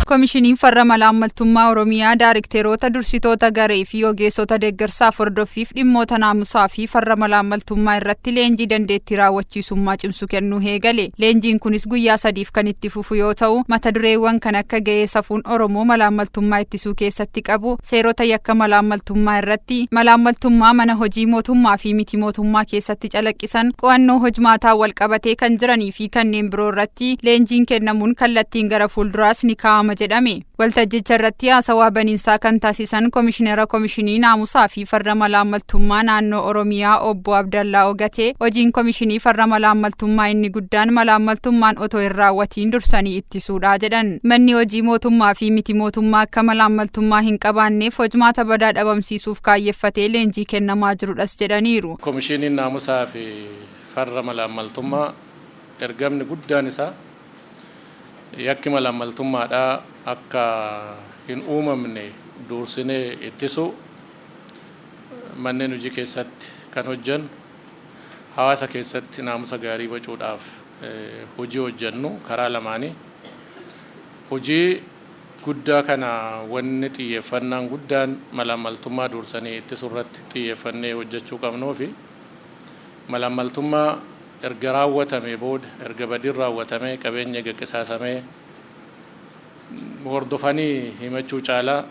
Komishiniin Farra Malaammaltummaa Oromiyaa daarikteerota, dursitoota garee fi ogeessota deeggarsaaf hordoffiif dhimmoota naamusaa fi farra malaammaltummaa irratti leenjii dandeettii raawwachiisummaa cimsu kennuu eegale. Leenjiin kunis guyyaa 3f kan itti fufu yoo ta'u, mata dureewwan kan akka ga'ee safuun Oromoo malaammaltummaa ittisuu keessatti qabu, seerota yakka malaammaltummaa irratti, malaammaltummaa mana hojii mootummaa fi miti mootummaa keessatti calaqqisan, qo'annoo hojmaataa wal qabatee kan jiranii fi kanneen biroo irratti leenjiin kennamuun kallattiin gara fuulduraas ni kaa'ama jedhame. Waltajjicha irratti haasawaa baniinsaa kan taasisan Komishinera Komishinii Naamusaa fi Farra Malaammaltummaa Naannoo Oromiyaa Obbo Abdallaa Ogatee, hojiin Komishinii Farra Malaammaltummaa inni guddaan malaammaltummaan otoo hin raawwatiin dursanii ittisuudha jedhan. Manni hojii mootummaa fi miti mootummaa akka malaammaltummaa hin qabaanneef hojmaata badaa dhabamsiisuuf kaayyeffatee leenjii kennamaa jirudhas jedhaniiru. Komishiniin Naamusaa fi Farra Malaammaltummaa ergamni guddaan isaa yakki malaammaltummaadhaa akka hin uumamne duursinee ittisuu, manneen hojii keessatti kan hojjennu, hawaasa keessatti naamusa gaarii bocuudhaaf hojii hojjennu karaa lamaanii. Hojii guddaa kana wanni xiyyeeffannaan guddaan malaammaltummaa duursanii ittisuu irratti xiyyeeffannee hojjechuu qabnuufi malaammaltummaa erga raawwatamee booda, erga badiin raawwatamee, qabeenya eega qisaasamee hordofanii himachuu caalaa,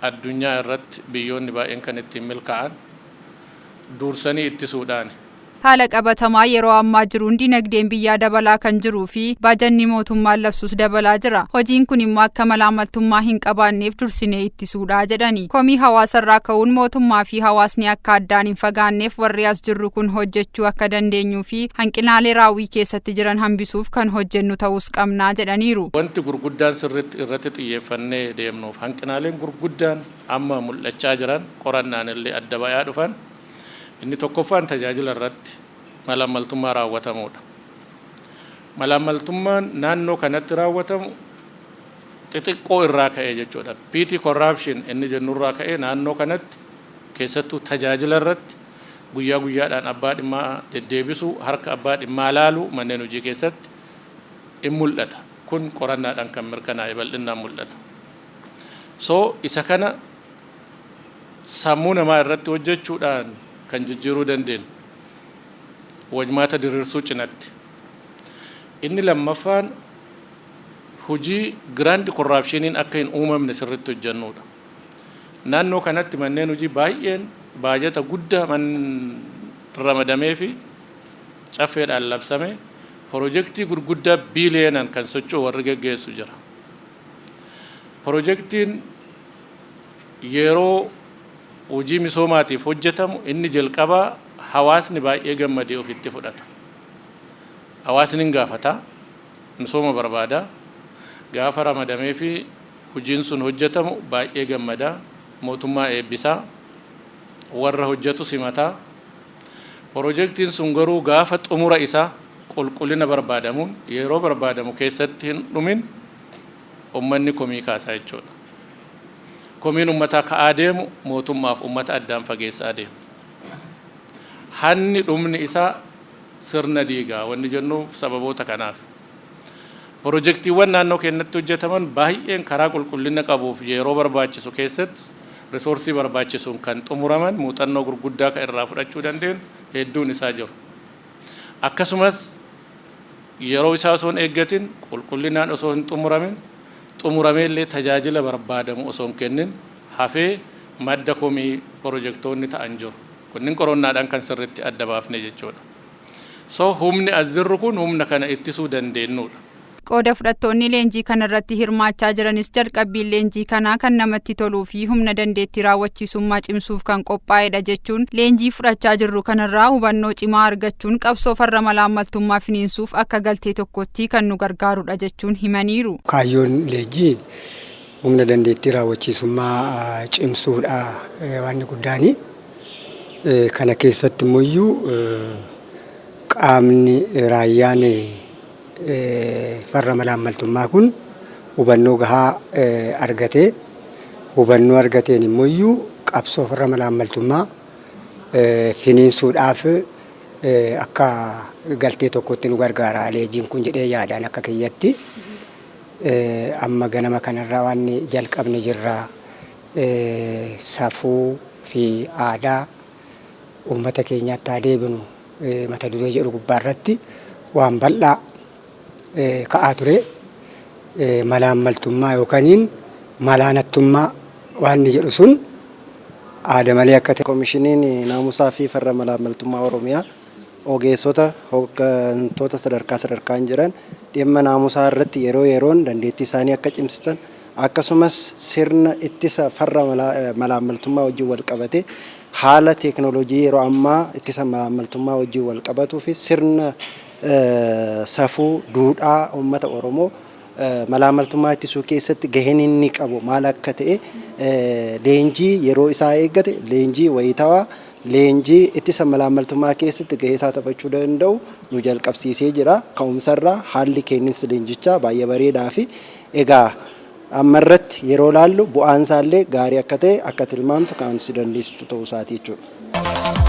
addunyaa irratti biyyoonni baay'een kan ittiin milkaa'an duursanii ittisuudhaani. Haala qabatamaa yeroo ammaa jiruun dinagdeen biyyaa dabalaa kan jiruu fi baajanni mootummaan labsus dabalaa jira. Hojiin kun immoo akka malaammaltummaa hin qabaanneef dursinee ittisuudha jedhani. Komii hawaasarraa ka'uun mootummaa fi hawaasni akka addaan hin fagaanneef warri as jirru kun hojjechuu akka dandeenyuu fi hanqinaalee raawwii keessatti jiran hambisuuf kan hojjennu ta'uus qabnaa jedhaniiru. Wanti gurguddaan sirriitti irratti xiyyeeffannee deemnuuf hanqinaaleen gurguddaan amma mul'achaa jiran, qorannaan illee adda ba'aa dhufan, inni tokkoffaan tajaajila irratti malaammaltummaa raawwatamuudha. Malaammaltummaan naannoo kanatti raawwatamu xixiqqoo irraa ka'ee jechuudha. Petty corruption inni jennu irraa ka'ee naannoo kanatti keessattuu tajaajila irratti guyyaa guyyaadhaan abbaa dhimmaa deddeebisuu, harka abbaa dhimmaa laaluu manneen hojii keessatti in mul'ata. Kun qorannaadhaan kan mirkanaa'e bal'inaan mul'ata. So isa kana sammuu namaa irratti hojjechuudhaan kan jijjiiruu dandeenyu, wajmaata diriirsuu cinatti. Inni lammaffaan hojii grand corruptioniin akka hin uumamne sirriitti hojjennuudha. Naannoo kanatti manneen hojii baay'een baajata guddaa man ramadamee fi caffeedhaan labsame pirojektii gurguddaa biiliyeenaan kan socho'u warri geggeessu jira. Pirojektiin yeroo hojii misoomaatiif hojjetamu inni jalqabaa hawaasni baay'ee gammadee ofitti fudhata. Hawaasni hin gaafata, misooma barbaada. Gaafa ramadamee fi hojiin sun hojjetamu baay'ee gammada, mootummaa eebbisaa, warra hojjetu simataa. Pirojektiin sun garuu gaafa xumura isaa qulqullina barbaadamuun yeroo barbaadamu keessatti hin dhumin ummanni komii kaasaa jechuudha. Komiin ummataa ka'aa deemu mootummaaf ummata addaan fageessaa deema. Hanni dhumni isaa sirna diigaa wanni jennu sababoota kanaaf. Pirojektiiwwan naannoo keenyatti hojjetaman baay'een karaa qulqullina qabuuf yeroo barbaachisu keessatti resource barbaachisuun kan xumuraman, muuxannoo gurguddaa kan irraa fudhachuu dandeenyu hedduun isaa jiru. Akkasumas yeroo isaa osoo hin eeggatin, qulqullinaan osoo hin xumuramin, xumurameellee tajaajila barbaadamu osoo hin kennin hafee madda komii pirojektoonni ta'an jiru. Kunniin qorannaadhaan kan sirriitti adda baafne jechuudha. So humni as jirru kun humna kana ittisuu dandeenyudha. Qooda fudhattoonni leenjii kanarratti hirmaachaa jiranis jalqabbiin leenjii kanaa kan namatti toluu fi humna dandeettii raawwachiisummaa cimsuuf kan qophaa'edha jechuun, leenjii fudhachaa jirru kanarraa hubannoo cimaa argachuun qabsoo farra malaammaltummaa finiinsuuf akka galtee tokkotti kan nu gargaarudha jechuun himaniiru. Kaayyoon leenjii humna dandeettii raawwachiisummaa cimsuudha waan guddaani. Kana keessatti immoo qaamni raayyaan farra malaammaltummaa kun hubannoo gahaa argatee, hubannoo argateen immoo qabsoo farra malaammaltummaa finiinsuudhaaf akka galtee tokkotti nu gargaara leenjiin kun jedhee yaadaan akka kiyyatti. Amma ganama kanarraa waan jalqabne jirra. Safuu fi aadaa uummata keenyaatti haa deebinu mata duree jedhu gubbaarratti waan bal'aa ka'aa ture. Malaammaltummaa yookaaniin malaanattummaa waan inni jedhu sun aada malee akka ta'e. Koomishiniin naamusaa fi farra malaammaltummaa Oromiyaa ogeessota hooggantoota sadarkaa sadarkaan jiran dhimma naamusaa irratti yeroo yeroon dandeettii isaanii akka cimsisan, akkasumas sirna ittisa farra malaammaltummaa wajjin wal qabate, haala teeknooloojii yeroo ammaa ittisa malaammaltummaa wajjin wal qabatuu fi sirna safuu duudhaa uummata Oromoo malaammaltummaa ittisuu keessatti gaheen inni qabu maal akka ta'e, leenjii yeroo isaa eeggate, leenjii wayitawaa, leenjii ittisa malaammaltummaa keessatti gahee isaa taphachuu danda'u nu jalqabsiisee jira. Ka'umsarraa haalli kenninsi leenjichaa baay'ee bareedaa fi egaa ammarratti yeroo laallu bu'aan isaallee gaarii akka ta'e akka tilmaamtu kan si dandeessisu ta'uu isaati jechuudha.